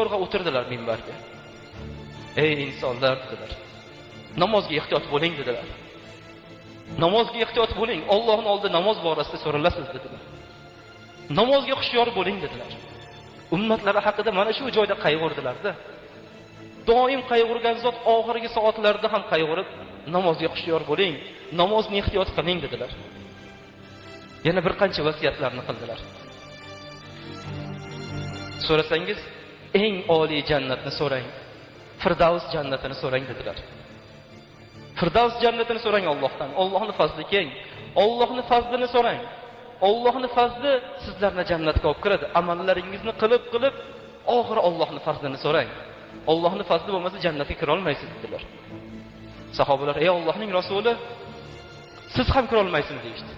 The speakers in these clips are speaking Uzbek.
Zo'rg'a o'tirdilar minbarga. Ey insonlar dedilar. Namozga ehtiyot bo'ling dedilar. Namozga ehtiyot bo'ling, Allohning oldida namoz borasida so'ralasiz dedilar. Namozga hushyor bo'ling dedilar. Ummatlari haqida mana shu joyda qayg'urdilar-da. Doim qayg'urgan zot oxirgi soatlarda ham qayg'urib, namozga hushyor bo'ling, namozni ehtiyot qiling dedilar. Yana bir qancha vasiyatlarni qildilar. So'rasangiz, eng oliy jannatni so'rang. Firdavs jannatini so'rang dedilar. Firdavs jannatini so'rang Allohdan. Allohning fazli keng. Allohning fazlini so'rang. Allohning fazli sizlarni jannatga olib kiradi. Amallaringizni qilib-qilib, oxiri Allohning fazlini so'rang. Allohning fazli bo'lmasa jannatga kira olmaysiz dedilar. Sahobalar: "Ey Allohning rasuli, siz ham kira olmaysiz" deyishdi.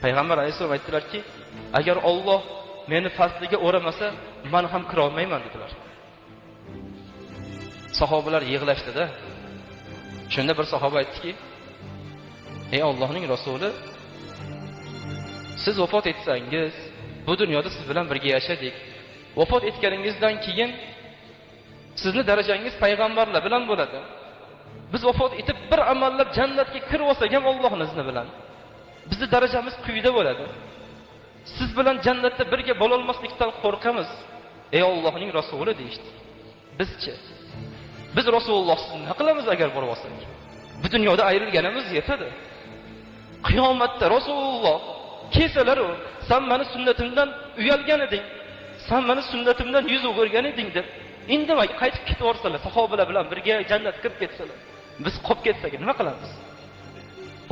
Payg'ambar alayhissalom aytdilarki, agar Alloh meni fazliga o'ramasa, men ham kira olmayman dedilar. Sahobalar yig'lashdi-da. Shunda bir sahoba aytdiki: "Ey Allohning rasuli, siz vafot etsangiz, bu dunyoda siz bilan birga yashadik. Vafot etganingizdan keyin sizni darajangiz payg'ambarlar bilan bo'ladi. Biz vafot etib bir amallab jannatga kirib olsak ham Allohning izni bilan bizni darajamiz quyida bo'ladi. Siz bilan jannatda birga bo'la olmaslikdan qo'rqamiz. Ey Allohning rasuli" deyishdi. Bizchi? Biz Rasulullohsiz nima qilamiz agar borib olsak? Bu dunyoda ayrilganimiz yetadi. Qiyomatda Rasululloh kelsalar-u, sen meni sunnatimdan uyalgan eding, sen meni sunnatimdan yuz o'girgan eding deb indamay qaytib ketaversalar, sahobalar bilan birga jannatga kirib ketsalar, biz qolib ketsak nima qilamiz?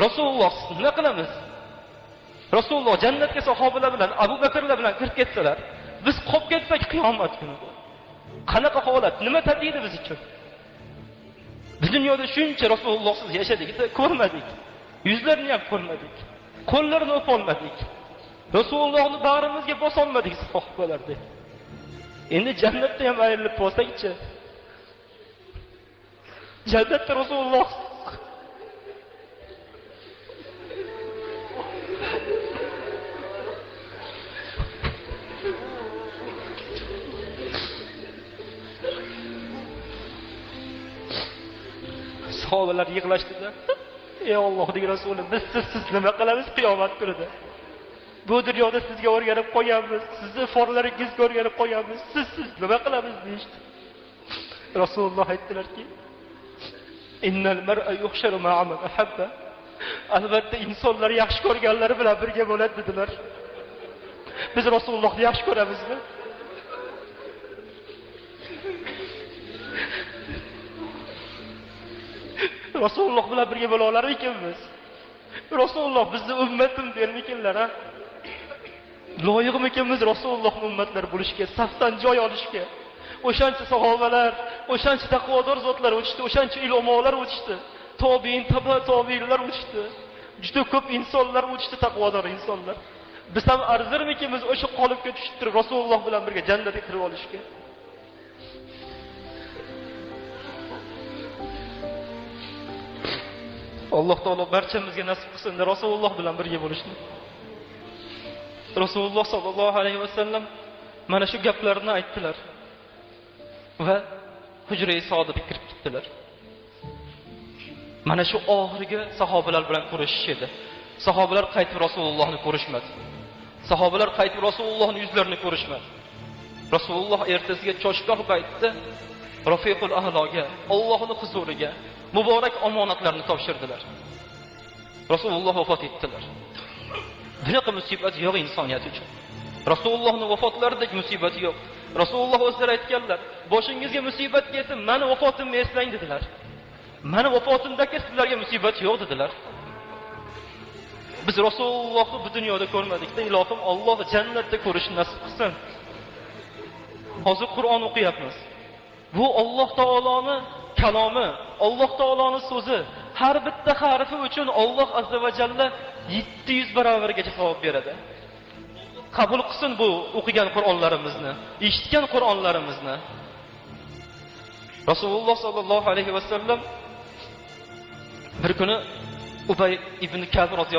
Rasulullohsiz nima qilamiz? Rasululloh jannatga sahobalar bilan, Abu Bakrlar bilan kirib ketsalar, biz qolib ketsak qiyomat kuni qanaqa holat, nima tatiydi biz uchun? Biz dunyoda shuncha Rasulullohsiz yashadik, ko'rmadik. Yuzlarini ham ko'rmadik. Qo'llarini o'pa olmadik. Rasulullohni bag'rimizga bosa olmadik sahobalardek. Endi jannatda ham ayrilib qolsak-chi? Jannatda Rasululloh sahobalar yig'lashdida, ey Allohning rasuli, biz sizsiz nima qilamiz qiyomat kunida? Bu dunyoda sizga o'rganib qo'yganmiz, sizni forlaringizga o'rganib qo'yganmiz, sizsiz nima qilamiz deyishdi. Rasululloh aytdilarki: "Innal mar'a yuhsharu ma'a man ahabba." Albatta insonlar yaxshi ko'rganlari bilan birga bo'ladi dedilar. Biz Rasulullohni yaxshi ko'ramizmi? Rasululloh bilan birga bo'la olarmikinmiz? Rasululloh bizni ummatim dermikinlar, ha? Loyiqmikinmiz Rasulullohning ummatlari bo'lishga, safdan joy olishga? O'shancha sahobalar, o'shancha taqvodor zotlar o'tishdi, o'shancha ulamolar o'tishdi, tobiin, taba tobiinlar o'tishdi. Juda ko'p insonlar o'tishdi, taqvodor insonlar. Biz ham arzirmikinmiz o'sha qolipga tushib turib Rasululloh bilan birga jannatga kirib olishga? Alloh taolo barchamizga nasib qilsin Rasululloh bilan birga bo'lishni. Rasululloh sollallohu alayhi vasallam mana shu gaplarni aytdilar va hujra-i sodiqga kirib ketdilar. Mana shu oxirgi sahobalar bilan ko'rishish edi. Sahobalar qaytib Rasulullohni ko'rishmadi. Sahobalar qaytib Rasulullohning yuzlarini ko'rishmadi. Rasululloh ertasiga choshgoh paytida Rafiqul A'loga, Allohning huzuriga muborak omonatlarni topshirdilar. Rasululloh vafot etdilar. Bunaqa musibat yo'q insoniyat uchun. Rasulullohning vafotlaridek musibat yo'q. Rasululloh o'zlari aytganlar, boshingizga musibat kelsa, meni vafotimni eslang dedilar. Meni vafotimdagi sizlarga musibat yo'q dedilar. Biz Rasulullohni bu dunyoda ko'rmadik-da, ilohim Alloh jannatda ko'rishni nasib qilsin. Hozir Qur'on o'qiyapmiz. Bu Alloh taoloning kalomi, Alloh taoloning so'zi. Har bitta harfi uchun Alloh azza va jalla 700 barobargacha savob beradi. Qabul qilsin bu o'qigan Qur'onlarimizni, eshitgan Qur'onlarimizni. Rasululloh sollallohu alayhi vasallam bir kuni Ubay ibn Ka'b roziyallohu